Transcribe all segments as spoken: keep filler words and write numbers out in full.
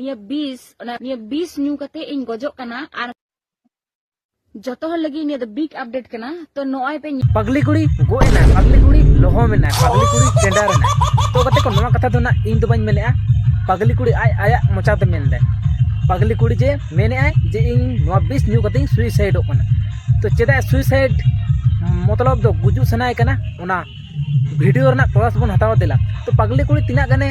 ᱱᱤᱭᱟᱹ ᱵᱤᱥ, ᱚᱱᱟ ᱱᱤᱭᱟᱹ ᱵᱤᱥ ᱧᱩ ᱠᱟᱛᱮ ᱤᱧ ᱜᱚᱡᱚᱜ ᱠᱟᱱᱟ᱾ ᱟᱨ ᱡᱚᱛᱚ ᱦᱚᱲ ᱞᱟᱹᱜᱤᱫ ᱱᱤᱭᱟᱹ ᱫᱚ ᱵᱤᱜᱽ ᱟᱯᱰᱮᱴ ᱠᱟᱱᱟ᱾ ᱛᱚ ᱱᱚᱜᱼᱚᱭ ᱯᱮ ᱧᱮ- ᱯᱟᱜᱽᱞᱤ ᱠᱩᱲᱤ ᱜᱚᱡ ᱮᱱᱟᱭ, ᱯᱟᱜᱽᱞᱤ ᱠᱩᱲᱤ ᱞᱚᱦᱚᱢ ᱮᱱᱟᱭ, ᱯᱟᱜᱽᱞᱤ ᱠᱩᱲᱤ ᱴᱮᱸᱰᱟᱨ ᱮᱱᱟᱭ᱾ ᱛᱚ ᱜᱟᱛᱮ ᱠᱚ, ᱱᱚᱣᱟ ᱠᱟᱛᱷᱟ ᱫᱚ ᱱᱟᱜ ᱤᱧ ᱫᱚ ᱵᱟᱹᱧ ᱢᱮᱱᱮᱫᱼᱟ, ᱯᱟᱜᱽᱞᱤ ᱠᱩᱲᱤ ᱟᱡ ᱟᱭᱟᱜ ᱢᱚᱪᱟᱛᱮ ᱢᱮᱱᱫᱟᱭ᱾ ᱯᱟᱜᱽᱞᱤ ᱠᱩᱲᱤ ᱡᱮ ᱢᱮᱱᱮᱫᱼᱟᱭ ᱡᱮ ᱤᱧ ᱱᱚᱣᱟ ᱵᱤᱥ ᱧᱩ ᱠᱟᱛᱮᱧ ᱥᱩᱭᱥᱟᱭᱤᱰᱚᱜ ᱠᱟᱱᱟ᱾ ᱛᱚ ᱪᱮᱫᱟᱜ ᱥᱩᱭᱥᱟᱭᱤᱰ, ᱢᱚᱛᱞᱚᱵ ᱫᱚ ᱜᱩᱡᱩᱜ ᱥᱟᱱᱟᱭᱮ ᱠᱟᱱᱟ, ᱚᱱᱟ ᱵᱷᱤᱰᱤᱭᱳ ᱨᱮᱱᱟᱜ ᱛᱚᱞᱟᱥ ᱵᱚᱱ ᱦᱟᱛᱟᱣᱟ ᱫᱮᱞᱟ᱾ ᱛᱚ ᱯᱟᱜᱽᱞᱤ ᱠᱩᱲᱤ ᱛᱤᱱᱟᱹᱜ ᱜᱟᱱᱮ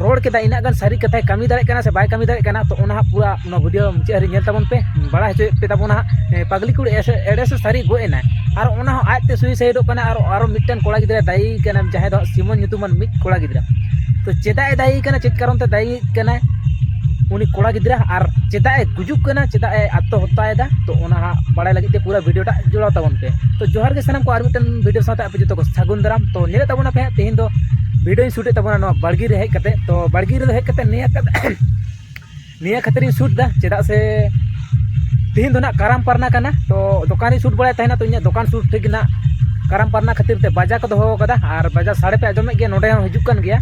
ᱨᱚᱲ ᱠᱮᱫᱟ, ᱤᱱᱟᱹᱜ ᱜᱟᱱ ᱥᱟᱹᱨᱤ ᱠᱟᱛᱷᱟᱭ ᱠᱟᱹᱢᱤ ᱫᱟᱲᱮᱭᱟᱜ ᱠᱟᱱᱟ ᱥᱮ ᱵᱟᱭ ᱠᱟᱹᱢᱤ ᱫᱟᱲᱮᱭᱟᱜ ᱠᱟᱱᱟ, ᱛᱚ ᱚᱱᱟ ᱦᱟᱸᱜ ᱯᱩᱨᱟᱹ ᱱᱚᱣᱟ ᱵᱷᱤᱰᱤᱭᱳ ᱢᱩᱪᱟᱹᱫ ᱦᱟᱹᱨᱤᱡ ᱧᱮᱞ ᱛᱟᱵᱚᱱ ᱯᱮ, ᱵᱟᱲᱟᱭ ᱦᱚᱪᱚᱭᱮᱫ ᱯᱮ ᱛᱟᱵᱚᱱᱟ ᱦᱟᱸᱜ᱾ ᱮ, ᱯᱟᱜᱽᱞᱤ ᱠᱩᱲᱤ ᱮᱥᱮ-, ᱮᱲᱮ ᱥᱮ ᱥᱟᱹᱨᱤ ᱜᱚᱡ ᱮᱱᱟᱭ, ᱟᱨ ᱚᱱᱟ ᱦᱚᱸ ᱟᱡᱛᱮ ᱥᱩᱭᱥᱟᱭᱤᱰᱚᱜ ᱠᱟᱱᱟ, ᱟᱨ ᱟᱨᱚ ᱢᱤᱫᱴᱮᱱ ᱠᱚᱲᱟ ᱜᱤᱫᱽᱨᱟᱹ ᱫᱟᱭᱤ ᱠᱟᱱᱟ, ᱡᱟᱦᱟᱸᱭ ᱫᱚ ᱦᱟᱸᱜ ᱥᱤᱢᱚᱱ ᱧᱩᱛᱩᱢᱟᱱ ᱢᱤᱫ ᱠᱚᱲᱟ ᱜᱤᱫᱽᱨᱟᱹ᱾ ᱛᱚ ᱪᱮᱫᱟᱜ ᱮ ᱫᱟᱭᱤ ᱠᱟᱱᱟ, ᱪᱮᱫ ᱠᱟᱨᱚᱱ ᱛᱮ ᱫᱟᱭᱤ ᱠᱟᱱᱟᱭ ᱩᱱᱤ ᱠᱚᱲᱟ ᱜᱤᱫᱽᱨᱟᱹ, ᱟᱨ ᱪᱮᱫᱟᱜ ᱮ ᱜᱩᱡᱩᱜ ᱠᱟᱱᱟ, ᱪᱮᱫᱟᱜ ᱮ ᱟᱛᱢᱚᱦᱚᱛᱛᱟᱭᱮᱫᱟ, ᱛᱚ ᱚᱱᱟ ᱦᱟᱸᱜ ᱵᱟᱲᱟᱭ ᱞᱟᱹᱜᱤᱫ ᱛᱮ ᱯᱩᱨᱟᱹ ᱵᱷᱤᱰᱤᱭᱳ ᱴᱟᱜ ᱡᱚᱲᱟᱣ ᱛᱟᱵᱚᱱ ᱯᱮ᱾ ᱛᱚ ᱡᱚᱦᱟᱨ ᱜᱮ ᱥᱟᱱᱟᱢ ᱠᱚ, ᱟᱨ ᱢᱤᱫᱴᱮᱱ ᱵᱷᱤᱰᱤᱭᱳ ᱥᱟᱶᱛᱮ ᱟᱯᱮ ᱡᱚᱛᱚ ᱠᱚ ᱥᱟᱹᱜᱩᱱ ᱫᱟᱨᱟᱢ᱾ ᱛᱚ ᱧᱮᱞᱮᱫ ᱛᱟᱵᱚᱱᱟ ᱯᱮ ᱦᱟᱸᱜ, ᱛᱮᱦᱮᱧ ᱫᱚ ᱵᱷᱤᱰᱤᱭᱳᱧ ᱥᱩᱴᱮᱫ ᱛᱟᱵᱚᱱᱟ ᱱᱚᱣᱟ ᱵᱟᱲᱜᱮ ᱨᱮ ᱦᱮᱡ ᱠᱟᱛᱮ᱾ ᱛᱚ ᱵᱟᱲᱜᱮ ᱨᱮᱫᱚ ᱦᱮᱡ ᱠᱟᱛᱮ ᱱᱤᱭᱟᱹ ᱠᱟᱛᱮ ᱱᱤᱭᱟᱹ ᱠᱷᱟᱹᱛᱤᱨᱤᱧ ᱥᱩᱴ ᱮᱫᱟ, ᱪᱮᱫᱟᱜ ᱥᱮ ᱛᱮᱦᱮᱧ ᱫᱚ ᱱᱟᱜ ᱠᱟᱨᱟᱢ ᱯᱟᱨᱱᱟ ᱠᱟᱱᱟ᱾ ᱛᱚ ᱫᱚᱠᱟᱱ ᱨᱤᱧ ᱥᱩᱴ ᱵᱟᱲᱟᱭ ᱛᱟᱦᱮᱱᱟ, ᱛᱚ ᱤᱧᱟᱹᱜ ᱫᱚᱠᱟᱱ ᱥᱩᱴ ᱴᱷᱤᱠ ᱜᱮ ᱱᱟᱜ ᱠᱟᱨᱟᱢ ᱯᱟᱨᱱᱟ ᱠᱷᱟᱹᱛᱤᱨ ᱛᱮ ᱵᱟᱡᱟ ᱠᱚ ᱫᱚᱦᱚ ᱠᱟᱫᱟ, ᱟᱨ ᱵᱟᱡᱟ ᱥᱟᱰᱮ ᱯᱮ ᱟᱸᱡᱚᱢᱮᱫ ᱜᱮᱭᱟ, ᱱᱚᱰᱮ ᱦᱚᱸ ᱦᱤᱡᱩᱜ ᱠᱟᱱ ᱜᱮᱭᱟ᱾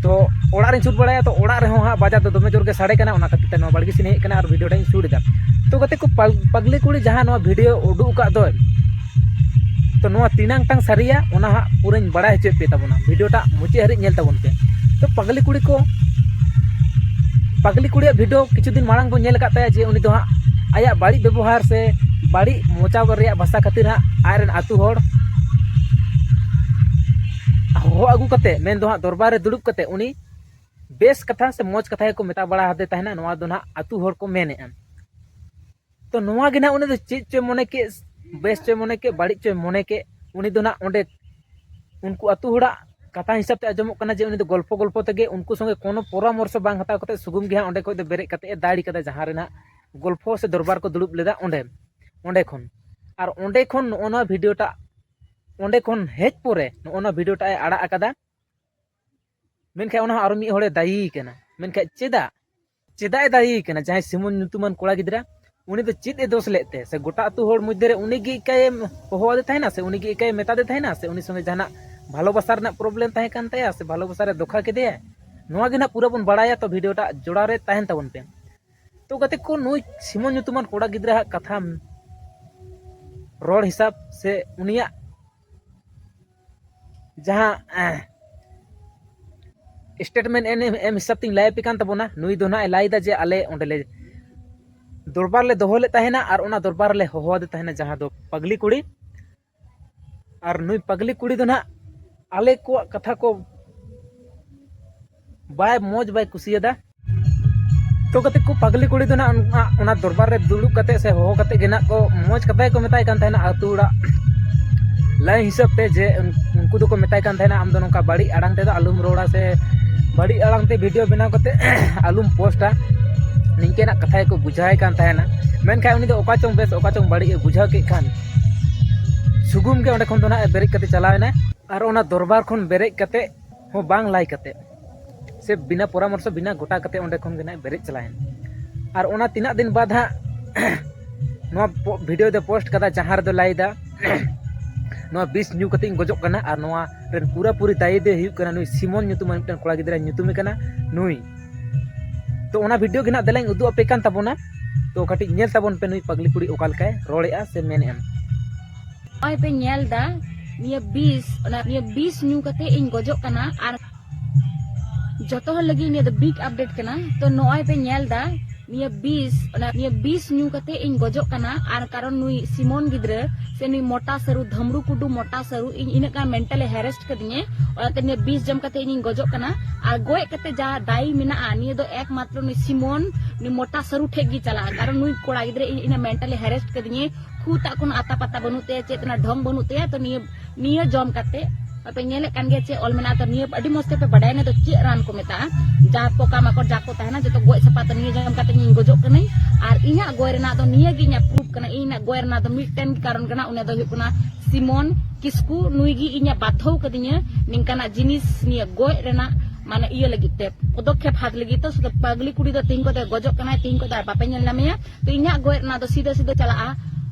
ᱛᱚ ᱚᱲᱟᱜ ᱨᱤᱧ ᱥᱩᱴ ᱵᱟᱲᱟᱭᱟ, ᱛᱚ ᱚᱲᱟᱜ ᱨᱮᱦᱚᱸ ᱦᱟᱸᱜ ᱵᱟᱡᱟ ᱫᱚ ᱫᱚᱢᱮ ᱡᱳᱨ ᱜᱮ ᱥᱟᱰᱮ ᱠᱟᱱᱟ, ᱚᱱᱟ ᱠᱷᱟᱹᱛᱤᱨ ᱛᱮ ᱱᱚᱣᱟ ᱵᱟᱲᱜᱮ ᱥᱮᱫ ᱤᱧ ᱦᱮᱡ ᱠᱟᱱᱟ ᱟᱨ ᱵᱷᱤᱰᱤᱭᱳ ᱴᱟᱜ ᱤᱧ ᱥᱩᱴ ᱮᱫᱟ᱾ ᱛᱚ ᱜᱟᱛᱮ ᱠᱚ, ᱯᱟᱜ-, ᱯᱟᱜᱽᱞᱤ ᱠᱩᱲᱤ ᱡᱟᱦᱟᱸ ᱱᱚᱣᱟ ᱵᱷᱤᱰᱤᱭᱳ ᱩᱰᱩᱠ ᱟᱠᱟᱫ ᱫᱚᱭ, ᱛᱚ ᱱᱚᱣᱟ ᱛᱤᱱᱟᱹᱝ ᱴᱟᱝ ᱥᱟᱹᱨᱤᱭᱟ, ᱚᱱᱟ ᱦᱟᱸᱜ ᱯᱩᱨᱟᱹᱧ ᱵᱟᱲᱟᱭ ᱦᱚᱪᱚᱭᱮᱫ ᱯᱮ ᱛᱟᱵᱚᱱᱟ, ᱵᱷᱤᱰᱤᱭᱳ ᱴᱟᱜ ᱢᱩᱪᱟᱹᱫ ᱦᱟᱹᱨᱤᱡ ᱧᱮᱞ ᱛᱟᱵᱚᱱ ᱯᱮ᱾ ᱛᱚ ᱯᱟᱜᱽᱞᱤ ᱠᱩᱲᱤ ᱠᱚ, ᱯᱟᱜᱽᱞᱤ ᱠᱩᱲᱤᱭᱟᱜ ᱵᱷᱤᱰᱤᱭᱳ ᱠᱤᱪᱷᱩ ᱫᱤᱱ ᱢᱟᱲᱟᱝ ᱵᱚᱱ ᱧᱮᱞ ᱟᱠᱟᱫ ᱛᱟᱭᱟ ᱡᱮ ᱩᱱᱤ ᱫᱚ ᱦᱟᱸᱜ ᱟᱭᱟᱜ ᱵᱟᱹᱲᱤᱡ ᱵᱮᱵᱚᱦᱟᱨ ᱥᱮ ᱵᱟᱹᱲᱤᱡ ᱢᱚᱪᱟ ᱨᱮᱭᱟᱜ ᱵᱷᱟᱥᱟ ᱠᱷᱟᱹᱛᱤᱨ ᱦᱟᱸᱜ ᱟᱡᱨᱮᱱ ᱟᱹᱛᱩ ᱦᱚᱲ ᱦᱚᱦᱚ ᱟᱹᱜᱩ ᱠᱟᱛᱮ, ᱢᱮᱱ ᱫᱚ ᱦᱟᱸᱜ ᱫᱚᱨᱵᱟᱨ ᱨᱮ ᱫᱩᱲᱩᱵ ᱠᱟᱛᱮ ᱩᱱᱤ ᱵᱮᱥ ᱠᱟᱛᱷᱟ ᱥᱮ ᱢᱚᱡᱽ ᱠᱟᱛᱷᱟ ᱜᱮᱠᱚ ᱢᱮᱛᱟ ᱵᱟᱲᱟ ᱟᱫᱮ ᱛᱟᱦᱮᱱᱟ, ᱱᱚᱣᱟ ᱫᱚ ᱱᱟᱦᱟᱜ ᱟᱹᱛᱩ ᱦᱚᱲ ᱠᱚ ᱢᱮᱱᱮᱫᱼᱟ᱾ ᱛᱚ ᱱᱚᱣᱟ ᱜᱮ ᱱᱟᱦᱟᱜ ᱩᱱᱤ ᱫᱚ ᱪᱮᱫ ᱪᱚᱭ ᱢᱚᱱᱮ ᱠᱮᱫ, ᱵᱮᱥ ᱪᱚᱭ ᱢᱚᱱᱮ ᱠᱮᱫ, ᱵᱟᱹᱲᱤᱡ ᱪᱚᱭ ᱢᱚᱱᱮ ᱠᱮᱫ, ᱩᱱᱤ ᱫᱚ ᱱᱟᱦᱟᱜ ᱚᱸᱰᱮ ᱩᱱᱠᱩ ᱟᱹᱛᱩ ᱦᱚᱲᱟᱜ ᱠᱟᱛᱷᱟ ᱦᱤᱥᱟᱹᱵ ᱛᱮ ᱟᱸᱡᱚᱢᱚᱜ ᱠᱟᱱᱟ ᱡᱮ ᱩᱱᱤ ᱫᱚ ᱜᱚᱞᱯᱷᱚ ᱜᱚᱞᱯᱷᱚ ᱛᱮᱜᱮ, ᱩᱱᱠᱩ ᱥᱚᱸᱜᱮ ᱠᱳᱱᱳ ᱯᱚᱨᱟᱢᱚᱨᱥᱚ ᱵᱟᱝ ᱦᱟᱛᱟᱣ ᱠᱟᱛᱮ ᱥᱩᱜᱩᱢ ᱜᱮ ᱦᱟᱸᱜ ᱚᱸᱰᱮ ᱠᱷᱚᱡ ᱫᱚ ᱵᱮᱨᱮᱫ ᱠᱟᱛᱮ ᱮ ᱫᱟᱹᱲ ᱠᱟᱫᱟ, ᱡᱟᱦᱟᱸ ᱨᱮ ᱱᱟᱦᱟᱜ ᱜᱚᱞᱯᱷᱚ ᱥᱮ ᱫᱚᱨᱵᱟᱨ ᱠᱚ ᱫᱩᱲᱩᱵ ᱞᱮᱫᱟ ᱚᱸᱰᱮ, ᱚᱸᱰᱮ ᱠᱷᱚᱱ᱾ ᱟᱨ ᱚᱸᱰᱮ ᱠᱷᱚᱱ ᱱᱚᱜᱼᱚ ᱱᱚᱣᱟ ᱵᱷᱤᱰᱤᱭᱳ ᱴᱟᱜ, ᱚᱸᱰᱮ ᱠᱷᱚᱱ ᱦᱮᱡ ᱯᱚᱨᱮ ᱱᱚᱜᱼᱚ ᱱᱚᱣᱟ ᱵᱷᱤᱰᱤᱭᱳ ᱴᱟᱜ ᱮ ᱟᱲᱟᱜ ᱟᱠᱟᱫᱟ᱾ ᱢᱮᱱᱠᱷᱟᱱ ᱚᱱᱟ ᱦᱚᱸ ᱟᱨᱚ ᱢᱤᱫ ᱦᱚᱲᱮ ᱫᱟᱹᱭᱤ ᱠᱟᱱᱟ᱾ ᱢᱮᱱᱠᱷᱟᱱ ᱪᱮᱫᱟᱜ? ᱪᱮᱫᱟᱜ ᱮ ᱫᱟᱹᱭᱤ ᱠᱟᱱᱟ? ᱡᱟᱦᱟᱸᱭ ᱥᱤᱢᱚᱱ ᱧᱩᱛᱩᱢᱟᱱ ᱠᱚᱲᱟ ᱜᱤᱫᱽᱨᱟᱹ, ᱩᱱᱤ ᱫᱚ ᱪᱮᱫ ᱮ ᱫᱳᱥ ᱞᱮᱫ ᱛᱮ? ᱥᱮ ᱜᱚᱴᱟ ᱟᱹᱛᱩ ᱦᱚᱲ ᱢᱚᱫᱽᱫᱷᱮ ᱨᱮ ᱩᱱᱤ ᱜᱮ ᱮᱠᱟᱭᱮ ᱦᱚᱦᱚ ᱟᱫᱮ ᱛᱟᱦᱮᱱᱟ, ᱥᱮ ᱩᱱᱤ ᱜᱮ ᱮᱠᱟᱭᱮ ᱢᱮᱛᱟ ᱫᱮ ᱛᱟᱦᱮᱱᱟ, ᱥᱮ ᱩᱱᱤ ᱥᱚᱸᱜᱮ ᱡᱟᱦᱟᱱᱟᱜ ᱵᱷᱟᱞᱚᱵᱟᱥᱟ ᱨᱮᱱᱟᱜ ᱯᱨᱚᱵᱞᱮᱢ ᱛᱟᱦᱮᱸ ᱠᱟᱱ ᱛᱟᱭᱟ, ᱥᱮ ᱵᱷᱟᱞᱚᱵᱟᱥᱟ ᱨᱮ ᱫᱷᱳᱠᱟ ᱠᱮᱫᱮᱭᱟᱭ? ᱱᱚᱣᱟ ᱜᱮ ᱱᱟᱦᱟᱜ ᱯᱩᱨᱟᱹ ᱵᱚᱱ ᱵᱟᱲᱟᱭᱟ, ᱛᱚ ᱵᱷᱤᱰᱤᱭᱳ ᱴᱟᱜ ᱡᱚᱲᱟᱣ ᱨᱮ ᱛᱟᱦᱮᱱ ᱛᱟᱵᱚᱱ ᱯᱮ᱾ ᱛᱚ ᱜᱟᱛᱮ ᱠᱚ, ᱱᱩᱭ ᱥᱤᱢᱚᱱ ᱧᱩᱛᱩᱢᱟᱱ ᱠᱚᱲᱟ ᱜᱤᱫᱽᱨᱟᱹ ᱦᱟᱜ ᱠᱟᱛᱷᱟ ᱨᱚᱲ ᱦᱤᱥᱟᱹᱵ ᱥᱮ ᱩᱱᱤᱭᱟᱜ ᱡᱟᱦᱟᱸ ᱥᱴᱮᱴᱢᱮᱱᱴ ᱮᱢ, ᱮᱢ ᱦᱤᱥᱟᱹᱵ ᱛᱤᱧ ᱞᱟᱹᱭ ᱟᱯᱮ ᱠᱟᱱ ᱛᱟᱵᱚᱱᱟ, ᱱᱩᱭ ᱫᱚ ᱱᱟᱦᱟᱜ ᱮ ᱞᱟᱹᱭ ᱮᱫᱟ ᱡᱮ ᱟᱞᱮ ᱚᱸᱰᱮ ᱞᱮ ᱫᱚᱨᱵᱟᱨ ᱞᱮ ᱫᱚᱦᱚ ᱞᱮᱫ ᱛᱟᱦᱮᱱᱟ ᱟᱨ ᱚᱱᱟ ᱫᱚᱨᱵᱟᱨ ᱨᱮᱞᱮ ᱦᱚᱦᱚ ᱟᱫᱮ ᱛᱟᱦᱮᱱᱟ ᱡᱟᱦᱟᱸ ᱫᱚ ᱯᱟᱜᱽᱞᱤ ᱠᱩᱲᱤ᱾ ᱟᱨ ᱱᱩᱭ ᱯᱟᱜᱽᱞᱤ ᱠᱩᱲᱤ ᱫᱚ ᱱᱟᱦᱟᱜ ᱟᱞᱮ ᱠᱚᱣᱟᱜ ᱠᱟᱛᱷᱟ ᱠᱚ ᱵᱟᱭ, ᱢᱚᱡᱽ ᱵᱟᱭ ᱠᱩᱥᱤᱭᱟᱫᱟ᱾ ᱛᱚ ᱜᱟᱛᱮ ᱠᱚ, ᱯᱟᱜᱽᱞᱤ ᱠᱩᱲᱤ ᱫᱚ ᱱᱟᱦᱟᱜ ᱚᱱᱟ ᱫᱚᱨᱵᱟᱨ ᱨᱮ ᱫᱩᱲᱩᱵ ᱠᱟᱛᱮ ᱥᱮ ᱦᱚᱦᱚ ᱠᱟᱛᱮ ᱜᱮ ᱱᱟᱦᱟᱜ ᱠᱚ ᱢᱚᱡᱽ ᱠᱟᱛᱷᱟ ᱜᱮᱠᱚ ᱢᱮᱛᱟᱭ ᱠᱟᱱ ᱛᱟᱦᱮᱱᱟ, ᱟᱹᱛᱩ ᱚᱲᱟᱜ ᱞᱟᱹᱭ ᱦᱤᱥᱟᱹᱵ ᱛᱮ, ᱡᱮ ᱩᱱᱠᱩ ᱫᱚᱠᱚ ᱢᱮᱛᱟᱭ ᱠᱟᱱ ᱛᱟᱦᱮᱱᱟ, ᱟᱢ ᱫᱚ ᱱᱚᱝᱠᱟ ᱵᱟᱹᱲᱤᱡ ᱟᱲᱟᱝ ᱛᱮᱫᱚ ᱟᱞᱚᱢ ᱨᱚᱲᱟ ᱥᱮ ᱵᱟᱹᱲᱤᱡ ᱟᱲᱟᱝ ᱛᱮ ᱵᱷᱤᱰᱤᱭᱳ ᱵᱮᱱᱟᱣ ᱠᱟᱛᱮ ᱟᱞᱚᱢ ᱯᱳᱥᱴᱟ, ᱱᱤᱝᱠᱟᱹᱱᱟᱜ ᱠᱟᱛᱷᱟ ᱜᱮᱠᱚ ᱵᱩᱡᱷᱟᱹᱣᱟᱭ ᱠᱟᱱ ᱛᱟᱦᱮᱱᱟ᱾ ᱢᱮᱱᱠᱷᱟᱱ ᱩᱱᱤ ᱫᱚ ᱚᱠᱟ ᱪᱚᱝ ᱵᱮᱥ ᱚᱠᱟ ᱪᱚᱝ ᱵᱟᱹᱲᱤᱡ ᱮ ᱵᱩᱡᱷᱟᱹᱣ ᱠᱮᱫ ᱠᱷᱟᱱ ᱥᱩᱜᱩᱢ ᱜᱮ ᱚᱸᱰᱮ ᱠᱷᱚᱱ ᱫᱚ ᱱᱟᱦᱟᱜ ᱮ ᱵᱮᱨᱮᱫ ᱠᱟᱛᱮ ᱪᱟᱞᱟᱣ ᱮᱱᱟᱭ᱾ ᱟᱨ ᱚᱱᱟ ᱫᱚᱨᱵᱟᱨ ᱠᱷᱚᱱ ᱵᱮᱨᱮᱫ ᱠᱟᱛᱮ ᱦᱚᱸ ᱵᱟᱝ ᱞᱟᱹᱭ ᱠᱟᱛᱮ ᱥᱮ ᱵᱤᱱᱟᱹ ᱯᱚᱨᱟᱢᱚᱨᱥᱚ, ᱵᱤᱱᱟᱹ ᱜᱚᱴᱟ ᱠᱟᱛᱮ ᱚᱸᱰᱮ ᱠᱷᱚᱱ ᱜᱮ ᱱᱟᱦᱟᱜ ᱵᱮᱨᱮᱫ ᱪᱟᱞᱟᱣᱮᱱ᱾ ᱟᱨ ᱚᱱᱟ ᱛᱤᱱᱟᱹᱜ ᱫᱤᱱ ᱵᱟᱫ ᱦᱟᱸᱜ ᱱᱚᱣᱟ ᱯᱚ-, ᱵᱷᱤᱰᱤᱭᱳ ᱫᱚ ᱯᱳᱥᱴ ᱠᱟᱫᱟ, ᱡᱟᱦᱟᱸ ᱨᱮᱫᱚ ᱞᱟᱹᱭᱫᱟ ᱱᱚᱣᱟ ᱵᱤᱥ ᱧᱩ ᱠᱟᱛᱮ ᱤᱧ ᱜᱚᱡᱚᱜ ᱠᱟᱱᱟ, ᱟᱨ ᱱᱚᱣᱟ ᱨᱮᱱ ᱯᱩᱨᱟᱹ ᱯᱩᱨᱤ ᱫᱟᱭᱤ ᱫᱚᱭ ᱦᱩᱭᱩᱜ ᱠᱟᱱᱟ ᱱᱩᱭ ᱥᱤᱢᱚᱱ ᱧᱩᱛᱩᱢᱟᱱ ᱢᱤᱫᱴᱮᱱ ᱠᱚᱲᱟ ᱜᱤᱫᱽᱨᱟᱹ ᱧᱩᱛᱩᱢᱮ ᱠᱟᱱᱟ ᱱᱩᱭ᱾ ᱛᱚ ᱚᱱᱟ ᱵᱷᱤᱰᱤᱭᱳ ᱜᱮ ᱱᱟᱦᱟᱜ ᱫᱮᱞᱟᱧ ᱩᱫᱩᱜ ᱟᱯᱮ ᱠᱟᱱ ᱛᱟᱵᱚᱱᱟ, ᱛᱚ ᱠᱟᱹᱴᱤᱡ ᱧᱮᱞ ᱛᱟᱵᱚᱱ ᱯᱮ ᱱᱩᱭ ᱯᱟᱜᱽᱞᱤ ᱠᱩᱲᱤ ᱚᱠᱟ ᱞᱮᱠᱟᱭ ᱨᱚᱲᱮᱜᱼᱟ ᱥᱮ ᱢᱮᱱᱮᱜᱼᱟ᱾ ᱱᱚᱜᱼᱚᱭ ᱯᱮ ᱧᱮᱞ ᱫᱟ, ᱱᱤᱭᱟᱹ ᱵᱤᱥ, ᱚᱱᱟ, ᱱᱤᱭᱟᱹ ᱵᱤᱥ ᱧᱩ ᱠᱟᱛᱮ ᱤᱧ ᱜᱚᱡᱚᱜ ᱠᱟᱱᱟ᱾ ᱟᱨ ᱡᱚᱛᱚ ᱦᱚᱲ ᱞᱟᱹᱜᱤᱫ ᱱᱤᱭᱟᱹ ᱫᱚ ᱵᱤᱜ ᱟᱯᱰᱮᱴ ᱠᱟᱱᱟ᱾ ᱛᱚ ᱱᱚᱜᱼᱚᱭ ᱯᱮ ᱧᱮᱞ ᱫᱟ, ᱱᱤᱭᱟᱹ ᱵᱤᱥ, ᱚᱱᱟ, ᱱᱤᱭᱟᱹ ᱵᱤᱥ ᱧᱩ ᱠᱟᱛᱮ ᱤᱧ ᱜᱚᱡᱚᱜ ᱠᱟᱱᱟ᱾ ᱟᱨ ᱠᱟᱨᱚᱱ ᱱᱩᱭ ᱥᱤᱢᱚᱱ ᱜᱤᱫᱽᱨᱟᱹ ᱥᱮ ᱱᱩᱭ ᱢᱚᱴᱟ ᱥᱟᱹᱨᱩ, ᱫᱷᱟᱢᱲᱩ ᱠᱩᱰᱩ ᱢᱚᱴᱟ ᱥᱟᱹᱨᱩ, ᱤᱧ ᱤᱱᱟᱹᱜ ᱜᱟᱱ ᱢᱮᱱᱴᱟᱞᱮ ᱦᱮᱨᱮᱥᱴ ᱠᱟᱫᱤᱧᱟ, ᱚᱱᱟᱛᱮ ᱱᱤᱭᱟᱹ ᱵᱤᱥ ᱡᱚᱢ ᱠᱟᱛᱮ ᱤᱧᱤᱧ ᱜᱚᱡᱚᱜ ᱠᱟᱱᱟ᱾ ᱟᱨ ᱜᱚᱡ ᱠᱟᱛᱮ ᱡᱟ ᱫᱟᱭᱤ ᱢᱮᱱᱟᱜᱼᱟ, ᱱᱤᱭᱟᱹ ᱫᱚ ᱮᱠᱢᱟᱛᱨᱚ ᱱᱩᱭ ᱥᱤᱢᱚᱱ, ᱱᱩᱭ ᱢᱚᱴᱟ ᱥᱟᱹᱨᱩ ᱴᱷᱮᱡ ᱜᱮ ᱪᱟᱞᱟᱜᱼᱟ᱾ ᱠᱟᱨᱚᱱ ᱱᱩᱭ ᱠᱚᱲᱟ ᱜᱤᱫᱽᱨᱟᱹ ᱤᱧ ᱤᱱᱟᱹ ᱢᱮᱱᱴᱟᱞᱮ ᱦᱮᱨᱮᱥᱴ ᱠᱟᱫᱤᱧᱟ, ᱠᱷᱩᱫ ᱛᱟᱜ ᱠᱳᱱᱳ ᱟᱛᱟ ᱯᱟᱛᱟ ᱵᱟᱹᱱᱩᱜ ᱛᱟᱭᱟ, ᱪᱮᱫ ᱨᱮᱱᱟᱜ ᱰᱷᱚᱝ ᱵᱟᱹᱱᱩᱜ ᱛᱟᱭᱟ᱾ ᱛᱚ ᱱᱤᱭᱟᱹ, ᱱᱤᱭᱟᱹ ᱡᱚᱢ ᱠᱟᱛᱮ ᱟᱯᱮ ᱧᱮᱞᱮᱫ ᱠᱟᱱ ᱜᱮᱭᱟ ᱪᱮᱫ ᱚᱞ ᱢᱮᱱᱟᱜᱼᱟ᱾ ᱛᱚ ᱱᱤᱭᱟᱹ ᱟᱹᱰᱤ ᱢᱚᱡᱽ ᱛᱮᱯᱮ ᱵᱟᱰᱟᱭᱟ, ᱱᱤᱭᱟᱹ ᱫᱚ ᱪᱮᱫ ᱨᱟᱱ ᱠᱚ ᱢᱮᱛᱟᱜᱼᱟ᱾ ᱡᱟ ᱯᱚᱠᱟ ᱢᱟᱠᱚᱲ ᱡᱟ ᱠᱚ ᱛᱟᱦᱮᱱᱟ, ᱡᱚᱛᱚ ᱜᱚᱡ ᱥᱟᱯᱷᱟ᱾ ᱛᱚ ᱱᱤᱭᱟᱹ ᱡᱚᱢ ᱠᱟᱛᱮ ᱤᱧ ᱜᱚᱡᱚᱜ ᱠᱟᱹᱱᱟᱹᱧ᱾ ᱟᱨ ᱤᱧᱟᱹᱜ ᱜᱚᱡ ᱨᱮᱱᱟᱜ ᱫᱚ ᱱᱤᱭᱟᱹ ᱜᱮ ᱤᱧᱟᱹᱜ ᱯᱨᱩᱯ ᱠᱟᱱᱟ᱾ ᱤᱧᱟᱹᱜ ᱜᱚᱡ ᱨᱮᱱᱟᱜ ᱫᱚ ᱢᱤᱫᱴᱮᱱ ᱜᱮ ᱠᱟᱨᱚᱱ ᱠᱟᱱᱟ, ᱩᱱᱤ ᱫᱚ ᱦᱩᱭᱩᱜ ᱠᱟᱱᱟ ᱥᱤᱢᱚᱱ ᱠᱤᱥᱠᱩ᱾ ᱱᱩᱭ ᱜᱮ ᱤᱧᱮ ᱵᱟᱫᱷᱚᱣ ᱠᱟᱫᱤᱧᱟ ᱱᱤᱝᱠᱟᱱᱟᱜ ᱡᱤᱱᱤᱥ ᱱᱤᱭᱟᱹ ᱜᱚᱡ ᱨᱮᱱᱟᱜ, ᱢᱟᱱᱮ, ᱤᱭᱟᱹ ᱞᱟᱹᱜᱤᱫ ᱛᱮ, ᱯᱚᱫᱚᱠᱷᱮᱯ ᱦᱟᱛ ᱞᱟᱹᱜᱤᱫ᱾ ᱛᱚ ᱥᱩᱫᱷᱩ ᱯᱟᱜᱽᱞᱤ ᱠᱩᱲᱤ ᱫᱚ ᱛᱤᱦᱤᱧ ᱠᱚᱛᱮ ᱜᱚᱡᱚᱜ ᱠᱟᱱᱟᱭ, ᱛᱤᱦᱤᱧ ᱠᱚᱛᱮ ᱟᱨ ᱵᱟᱯᱮ ᱧᱮᱞ ᱧᱟᱢᱮᱭᱟ᱾ ᱛᱚ ᱤᱧᱟᱹᱜ ᱜᱚᱡ ᱨᱮᱱᱟᱜ ᱫᱚ ᱥᱤᱫᱷᱟᱹ ᱥᱤᱫᱷᱟᱹ ᱪᱟᱞᱟᱜᱼᱟ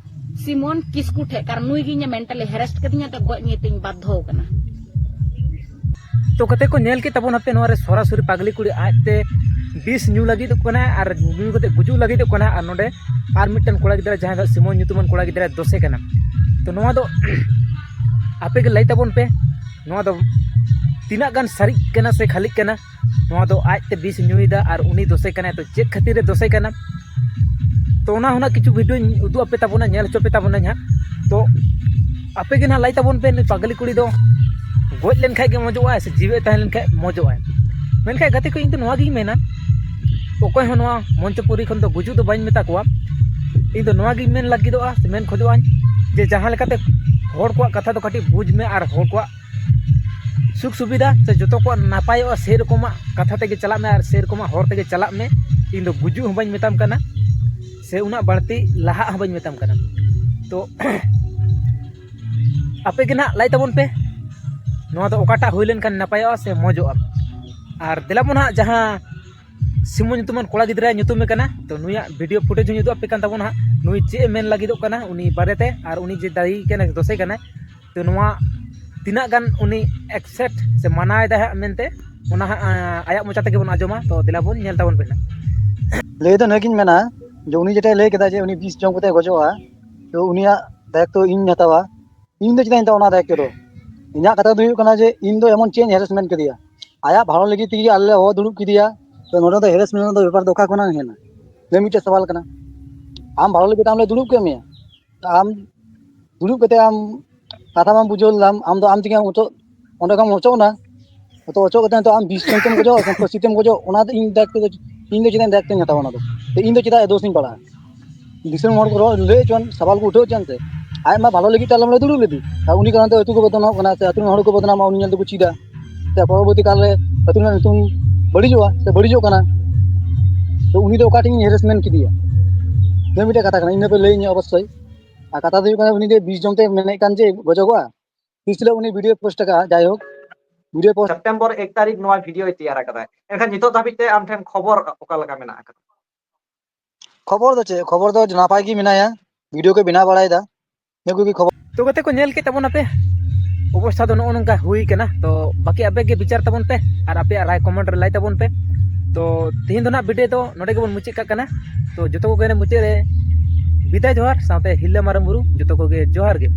ᱥᱤᱢᱚᱱ ᱠᱤᱥᱠᱩ ᱴᱷᱮᱡ, ᱠᱟᱨᱚᱱ ᱱᱩᱭ ᱜᱮ ᱤᱧᱮ ᱢᱮᱱᱴᱟᱞᱤ ᱦᱮᱨᱮᱥᱴ ᱠᱟᱫᱤᱧᱟ, ᱛᱚ ᱜᱚᱡ ᱱᱤᱭᱮ ᱛᱤᱧ ᱵᱟᱫᱷᱚᱣ ᱠᱟᱱᱟ᱾ ᱛᱚ ᱜᱟᱛᱮ ᱠᱚ, ᱧᱮᱞ ᱠᱮᱫ ᱛᱟᱵᱚᱱ ᱟᱯᱮ ᱱᱚᱣᱟ ᱨᱮ ᱥᱚᱨᱟᱥᱚᱨᱤ ᱯᱟᱜᱽᱞᱤ ᱠᱩᱲᱤ ᱟᱡᱛᱮ ᱵᱤᱥ ᱧᱩ ᱞᱟᱹᱜᱤᱫᱚᱜ ᱠᱟᱱᱟᱭ ᱟᱨ ᱧᱩ ᱠᱟᱛᱮ ᱜᱩᱡᱩᱜ ᱞᱟᱹᱜᱤᱫᱚᱜ ᱠᱟᱱᱟᱭ, ᱟᱨ ᱱᱚᱰᱮ ᱟᱨ ᱢᱤᱫᱴᱮᱱ ᱠᱚᱲᱟ ᱜᱤᱫᱽᱨᱟᱹ, ᱡᱟᱦᱟᱸᱭ ᱫᱚ ᱥᱤᱢᱚᱱ ᱧᱩᱛᱩᱢᱟᱱ ᱠᱚᱲᱟ ᱜᱤᱫᱽᱨᱟᱹ, ᱫᱚᱥᱮ ᱠᱟᱱᱟ᱾ ᱛᱚ ᱱᱚᱣᱟ ᱫᱚ ᱟᱯᱮ ᱜᱮ ᱞᱟᱹᱭ ᱛᱟᱵᱚᱱ ᱯᱮ, ᱱᱚᱣᱟ ᱫᱚ ᱛᱤᱱᱟᱹᱜ ᱜᱟᱱ ᱥᱟᱹᱨᱤᱜ ᱠᱟᱱᱟ ᱥᱮ ᱠᱷᱟᱹᱞᱤᱜ ᱠᱟᱱᱟ? ᱱᱚᱣᱟ ᱫᱚ ᱟᱡᱛᱮ ᱵᱤᱥ ᱧᱩᱭᱮᱫᱟ ᱟᱨ ᱩᱱᱤ ᱫᱚᱥᱮ ᱠᱟᱱᱟᱭ, ᱛᱚ ᱪᱮᱫ ᱠᱷᱟᱹᱛᱤᱨ ᱮ ᱫᱚᱥᱮ ᱠᱟᱱᱟ? ᱛᱚ ᱚᱱᱟ ᱦᱚᱸ ᱱᱟᱜ ᱠᱤᱪᱷᱩ ᱵᱷᱤᱰᱤᱭᱳᱧ ᱩᱫᱩᱜ ᱟᱯᱮ ᱛᱟᱵᱚᱱᱟ, ᱧᱮᱞ ᱦᱚᱪᱚ ᱯᱮ ᱛᱟᱵᱚᱱᱟᱧ ᱦᱟᱸᱜ᱾ ᱛᱚ ᱟᱯᱮ ᱜᱮ ᱱᱟᱜ ᱞᱟᱹᱭ ᱛᱟᱵᱚᱱ ᱯᱮ, ᱱᱩᱭ ᱯᱟᱜᱽᱞᱤ ᱠᱩᱲᱤ ᱫᱚ ᱜᱚᱡ ᱞᱮᱱᱠᱷᱟᱡ ᱜᱮ ᱢᱚᱡᱚᱜᱼᱟᱭ ᱥᱮ ᱡᱤᱣᱮᱫ ᱛᱟᱦᱮᱸ ᱞᱮᱱᱠᱷᱟᱡ ᱢᱚᱡᱚᱜᱼᱟᱭ? ᱢᱮᱱᱠᱷᱟᱡ ᱜᱟᱛᱮ ᱠᱚ, ᱤᱧ ᱫᱚ ᱱᱚᱣᱟ ᱜᱤᱧ ᱢᱮᱱᱟ, ᱚᱠᱚᱭ ᱦᱚᱸ ᱱᱚᱣᱟ ᱢᱚᱧᱪᱚᱯᱩᱨᱤ ᱠᱷᱚᱱ ᱫᱚ ᱜᱩᱡᱩᱜ ᱫᱚ ᱵᱟᱹᱧ ᱢᱮᱛᱟ ᱠᱚᱣᱟ᱾ ᱤᱧ ᱫᱚ ᱱᱚᱣᱟ ᱜᱤᱧ ᱢᱮᱱ ᱞᱟᱹᱜᱤᱫᱚᱜᱼᱟ ᱥᱮ ᱢᱮᱱ ᱠᱷᱚᱡᱚᱜᱼᱟᱹᱧ ᱡᱮ ᱡᱟᱦᱟᱸ ᱞᱮᱠᱟᱛᱮ ᱦᱚᱲ ᱠᱚᱣᱟᱜ ᱠᱟᱛᱷᱟ ᱫᱚ ᱠᱟᱹᱴᱤᱡ ᱵᱩᱡᱽ ᱢᱮ ᱟᱨ ᱦᱚᱲ ᱠᱚᱣᱟᱜ ᱥᱩᱠ ᱥᱩᱵᱤᱫᱷᱟ ᱥᱮ ᱡᱚᱛᱚ ᱠᱚᱣᱟᱜ ᱱᱟᱯᱟᱭᱚᱜᱼᱟ, ᱥᱮᱨᱚᱠᱚᱢᱟᱜ ᱠᱟᱛᱷᱟ ᱛᱮᱜᱮ ᱪᱟᱞᱟᱜ ᱢᱮ ᱟᱨ ᱥᱮᱨᱚᱠᱚᱢᱟᱜ ᱦᱚᱨ ᱛᱮᱜᱮ ᱪᱟᱞᱟᱜ ᱢᱮ᱾ ᱤᱧ ᱫᱚ ᱜᱩᱡᱩᱜ ᱦᱚᱸ ᱵᱟᱹᱧ ᱢᱮᱛᱟᱢ ᱠᱟᱱᱟ ᱥᱮ ᱩᱱᱟᱹᱜ ᱵᱟᱹᱲᱛᱤ ᱞᱟᱦᱟᱜ ᱦᱚᱸ ᱵᱟᱹᱧ ᱢᱮᱛᱟᱢ ᱠᱟᱱᱟ᱾ ᱛᱚ ᱟᱯᱮ ᱜᱮ ᱱᱟᱜ ᱞᱟᱹᱭ ᱛᱟᱵᱚᱱ ᱯᱮ, ᱱᱚᱣᱟ ᱫᱚ ᱚᱠᱟᱴᱟᱜ ᱦᱩᱭ ᱞᱮᱱᱠᱷᱟᱱ ᱱᱟᱯᱟᱭᱚᱜᱼᱟ ᱥᱮ ᱢᱚᱡᱚᱜᱼᱟ? ᱟᱨ ᱫᱮᱞᱟ ᱵᱚᱱ ᱦᱟᱸᱜ, ᱡᱟᱦᱟᱸ ᱥᱤᱢᱚᱱ ᱧᱩᱛᱩᱢᱟᱱ ᱠᱚᱲᱟ ᱜᱤᱫᱽᱨᱟᱹᱭ ᱧᱩᱛᱩᱢᱮ ᱠᱟᱱᱟ, ᱛᱚ ᱱᱩᱭᱟᱜ ᱵᱷᱤᱰᱤᱭᱳ ᱯᱷᱩᱴᱮᱡᱽ ᱦᱚᱸᱧ ᱩᱫᱩᱜ ᱟᱯᱮ ᱠᱟᱱ ᱛᱟᱵᱚᱱᱟ ᱦᱟᱸᱜ, ᱱᱩᱭ ᱪᱮᱫ ᱮ ᱢᱮᱱ ᱞᱟᱹᱜᱤᱫᱚᱜ ᱠᱟᱱᱟ ᱩᱱᱤ ᱵᱟᱨᱮᱛᱮ ᱟᱨ ᱩᱱᱤ ᱡᱮ ᱫᱟᱹᱭᱤ ᱠᱟᱱᱟᱭ, ᱫᱚᱥᱮ ᱠᱟᱱᱟᱭ, ᱛᱚ ᱱᱚᱣᱟ ᱛᱤᱱᱟᱹᱜ ᱜᱟᱱ ᱩᱱᱤ ᱮᱠᱥᱮᱯᱴ ᱥᱮ ᱢᱟᱱᱟᱣ ᱮᱫᱟᱭ ᱦᱟᱸᱜ ᱢᱮᱱᱛᱮ, ᱚᱱᱟ ᱦᱟᱸᱜ ᱟᱭᱟᱜ ᱢᱚᱪᱟ ᱛᱮᱜᱮ ᱵᱚᱱ ᱟᱸᱡᱚᱢᱟ᱾ ᱛᱚ ᱫᱮᱞᱟ ᱵᱚᱱ ᱧᱮᱞ ᱛᱟᱵᱚᱱ ᱯᱮ ᱱᱟᱜ᱾ ᱞᱟᱹᱭ ᱫᱚ ᱱᱤᱭᱟᱹᱜᱤᱧ ᱢᱮᱱᱟ ᱡᱮ ᱩᱱᱤ ᱡᱮᱴᱟᱭ ᱞᱟᱹᱭ ᱠᱮᱫᱟ ᱡᱮ ᱩᱱᱤ ᱵᱤᱥ ᱡᱚᱢ ᱠᱟᱛᱮ ᱜᱚᱡᱚᱜᱼᱟ, ᱛᱚ ᱩᱱᱤᱭᱟᱜ ᱫᱟᱭᱤᱛᱛᱚ ᱤᱧ ᱦᱟᱛᱟᱣᱟ᱾ ᱤᱧ ᱫᱚ ᱪᱮᱫᱟᱜ ᱤᱧ ᱦᱟᱛᱟᱣᱟ ᱚᱱᱟ ᱫᱟᱭᱤᱛᱛᱚ ᱫᱚ? ᱤᱧᱟᱹᱜ ᱠᱟᱛᱷᱟ ᱫᱚ ᱦᱩᱭᱩᱜ ᱠᱟᱱᱟ ᱡᱮ ᱤᱧ ᱫᱚ ᱮᱢᱚᱱ ᱪᱮᱫ ᱤᱧ ᱦᱮᱨᱮᱥᱢᱮᱱᱴ ᱠᱮᱫᱮᱭᱟ? ᱟᱭᱟᱜ ᱵᱷᱟᱞᱚ ᱞᱟᱹᱜᱤᱫ ᱛᱮᱜᱮ ᱟᱞᱮ ᱞᱮ ᱦᱚᱦᱚ ᱫᱩᱲᱩᱵ ᱠᱮᱫᱮᱭᱟ᱾ ᱛᱚ ᱱᱚᱰᱮ ᱫᱚ ᱦᱮᱨᱮᱥᱢᱮᱱᱴ ᱨᱮᱱᱟᱜ ᱫᱚ ᱵᱮᱯᱟᱨ ᱫᱚ ᱚᱠᱟ ᱠᱷᱚᱱᱟᱜ ᱦᱮᱡ ᱮᱱᱟ? ᱱᱤᱭᱟᱹ ᱢᱤᱫᱴᱮᱡ ᱥᱟᱣᱟᱞ ᱠᱟᱱᱟ᱾ ᱟᱢ ᱵᱷᱟᱞᱚ ᱞᱟᱹᱜᱤᱫ ᱛᱮ ᱟᱢ ᱞᱮ ᱫᱩᱲᱩᱵ ᱠᱮᱫ ᱢᱮᱭᱟ, ᱟᱢ ᱫᱩᱲᱩᱵ ᱠᱟᱛᱮ ᱟᱢ ᱠᱟᱛᱷᱟ ᱵᱟᱢ ᱵᱩᱡᱷᱟᱹᱣ ᱞᱮᱫᱟ, ᱟᱢ ᱫᱚ ᱟᱢ ᱛᱮᱜᱮ ᱟᱢ ᱚᱪᱚᱜ, ᱚᱸᱰᱮ ᱠᱷᱚᱱ ᱚᱪᱚᱜ ᱮᱱᱟ᱾ ᱛᱚ ᱚᱪᱚᱜ ᱠᱟᱛᱮ ᱱᱤᱛᱚᱜ ᱟᱢ ᱵᱤᱥ ᱪᱚᱢ ᱛᱮᱢ ᱜᱚᱡᱚᱜ ᱥᱮ ᱯᱷᱟᱹᱥᱤ ᱛᱮᱢ ᱜᱚᱡᱚᱜ, ᱚᱱᱟ ᱫᱚ ᱤᱧ ᱫᱟᱭᱤᱛᱛᱚ ᱫᱚ, ᱤᱧ ᱫᱚ ᱪᱮᱫᱟᱜ ᱤᱧ ᱫᱟᱭᱤᱛᱛᱚᱧ ᱦᱟᱛᱟᱣᱟ ᱚᱱᱟ ᱫᱚ? ᱛᱚ ᱤᱧ ᱫᱚ ᱪᱮᱫᱟᱜ ᱫᱳᱥ ᱤᱧ ᱯᱟᱲᱟᱜᱼᱟ? ᱫᱤᱥᱚᱢ ᱦᱚᱲ ᱠᱚ ᱨᱚᱲ ᱞᱟᱹᱭ ᱦᱚᱪᱚᱣᱟᱱ, ᱥᱟᱣᱟᱞ ᱠᱚ ᱩᱴᱷᱟᱹᱣ ᱦᱚᱪᱚᱣᱟᱱ ᱥᱮ᱾ ᱟᱡ ᱢᱟ ᱵᱷᱟᱞᱚ ᱞᱟᱹᱜᱤᱫ ᱛᱮ ᱟᱞᱮ ᱢᱟᱞᱮ ᱫᱩᱲᱩᱵ ᱞᱮᱫᱮ, ᱟᱨ ᱩᱱᱤ ᱠᱟᱨᱚᱱ ᱛᱮ ᱟᱹᱛᱩ ᱠᱚ ᱵᱚᱫᱱᱟᱢᱚᱜ ᱠᱟᱱᱟ ᱥᱮ ᱟᱹᱛᱩ ᱨᱮᱱ ᱦᱚᱲ ᱠᱚ ᱵᱚᱫᱱᱟᱢᱚᱜᱼᱟ, ᱩᱱᱤ ᱧᱮᱞ ᱛᱮᱠᱚ ᱪᱮᱫᱟ᱾ ᱥᱮ ᱯᱚᱨᱚᱵᱚᱨᱛᱤ ᱠᱟᱞ ᱨᱮ ᱟᱹᱛᱩ ᱨᱮᱱᱟᱜ ᱧᱩᱛᱩᱢ ᱵᱟᱹᱲᱤᱡᱚᱜᱼᱟ ᱥᱮ ᱵᱟᱹᱲᱤᱡᱚᱜ ᱠᱟᱱᱟ᱾ ᱛᱚ ᱩᱱᱤ ᱫᱚ ᱚᱠᱟ ᱴᱷᱮᱱ ᱤᱧ ᱦᱮᱨᱮᱥᱢᱮᱱᱴ ᱠᱮᱫᱮᱭᱟ? ᱤᱱᱟᱹ ᱢᱤᱫᱴᱮᱡ ᱠᱟᱛᱷᱟ ᱠᱟᱱᱟ, ᱤᱱᱟᱹ ᱯᱮ ᱞᱟᱹᱭᱟᱹᱧᱟ ᱚᱵᱚᱥᱥᱳᱭ᱾ ᱟᱨ ᱠᱟᱛᱷᱟ ᱫᱚ ᱦᱩᱭᱩᱜ ᱠᱟᱱᱟ, ᱩᱱᱤ ᱡᱮ ᱵᱤᱥ ᱡᱚᱢ ᱛᱮ ᱢᱮᱱᱮᱫ ᱠᱟᱱ ᱡᱮ ᱜᱚᱡᱚᱜᱚᱜᱼᱟ, ᱛᱤᱥ ᱦᱤᱞᱳᱜ ᱩᱱᱤ ᱵᱷᱤᱰᱤᱭᱳ ᱯᱳᱥᱴ ᱟᱠᱟᱫᱼᱟ, ᱡᱟᱭᱦᱳᱠ, ᱵᱷᱤᱰᱤᱭᱳ ᱯᱳᱥᱴ ᱥᱮᱯᱴᱮᱢᱵᱚᱨ ᱮᱠ ᱛᱟᱹᱨᱤᱠᱷ ᱱᱚᱣᱟ ᱵᱷᱤᱰᱤᱭᱳᱭ ᱛᱮᱭᱟᱨ ᱟᱠᱟᱫᱟ᱾ ᱮᱱᱠᱷᱟᱱ ᱱᱤᱛᱚᱜ ᱫᱷᱟᱹᱵᱤᱡ ᱛᱮ ᱟᱢ ᱴᱷᱮᱱ ᱠᱷᱚᱵᱚᱨ ᱚᱠᱟ ᱞᱮᱠᱟ ᱢᱮᱱᱟᱜ ᱟᱠᱟᱫᱟ? ᱠᱷᱚᱵᱚᱨ ᱫᱚ ᱪᱮᱫ? ᱠᱷᱚᱵᱚᱨ ᱫᱚ ᱱᱟᱯᱟᱭ ᱜᱮ ᱢᱮᱱᱟᱭᱟ, ᱵᱷᱤᱰᱤᱭᱳ ᱠᱚᱭ ᱵᱮᱱᱟᱣ ᱵᱟᱲᱟᱭᱮᱫᱟ, ᱱᱤᱭᱟᱹ ᱠᱚᱜᱮ ᱠᱷᱚᱵᱚᱨ᱾ ᱛᱚ ᱜᱟᱛᱮ ᱠᱚ, ᱧᱮᱞ ᱠᱮᱫ ᱛᱟᱵᱚᱱᱟᱯᱮ, ᱚᱵᱚᱥᱛᱷᱟ ᱫᱚ ᱱᱚᱜᱼᱚ ᱱᱚᱝᱠᱟ ᱦᱩᱭ ᱠᱟᱱᱟ᱾ ᱛᱚ ᱵᱟᱹᱠᱤ ᱟᱯᱮ ᱜᱮ ᱵᱤᱪᱟᱹᱨ ᱛᱟᱵᱚᱱ ᱯᱮ ᱟᱨ ᱟᱯᱮᱭᱟᱜ ᱨᱟᱭ ᱠᱚᱢᱮᱱᱴ ᱨᱮ ᱞᱟᱹᱭ ᱛᱟᱵᱚᱱ ᱯᱮ᱾ ᱛᱚ ᱛᱮᱦᱮᱧ ᱫᱚ ᱱᱟᱜ ᱵᱷᱤᱰᱤᱭᱳ ᱫᱚ ᱱᱚᱰᱮ ᱜᱮᱵᱚᱱ ᱢᱩᱪᱟᱹᱫ ᱠᱟᱜ ᱠᱟᱱᱟ᱾ ᱛᱚ ᱡᱚᱛᱚ ᱠᱚᱜᱮ ᱢᱩᱪᱟᱹᱫ ᱨᱮ ᱵᱤᱫᱟᱭ ᱡᱚᱦᱟᱨ, ᱥᱟᱶᱛᱮ ᱦᱤᱨᱞᱟᱹ ᱢᱟᱨᱟᱝ ᱵᱩᱨᱩ ᱡᱚᱛᱚ ᱠᱚᱜᱮ ᱡᱚᱦᱟᱨ ᱜᱮ᱾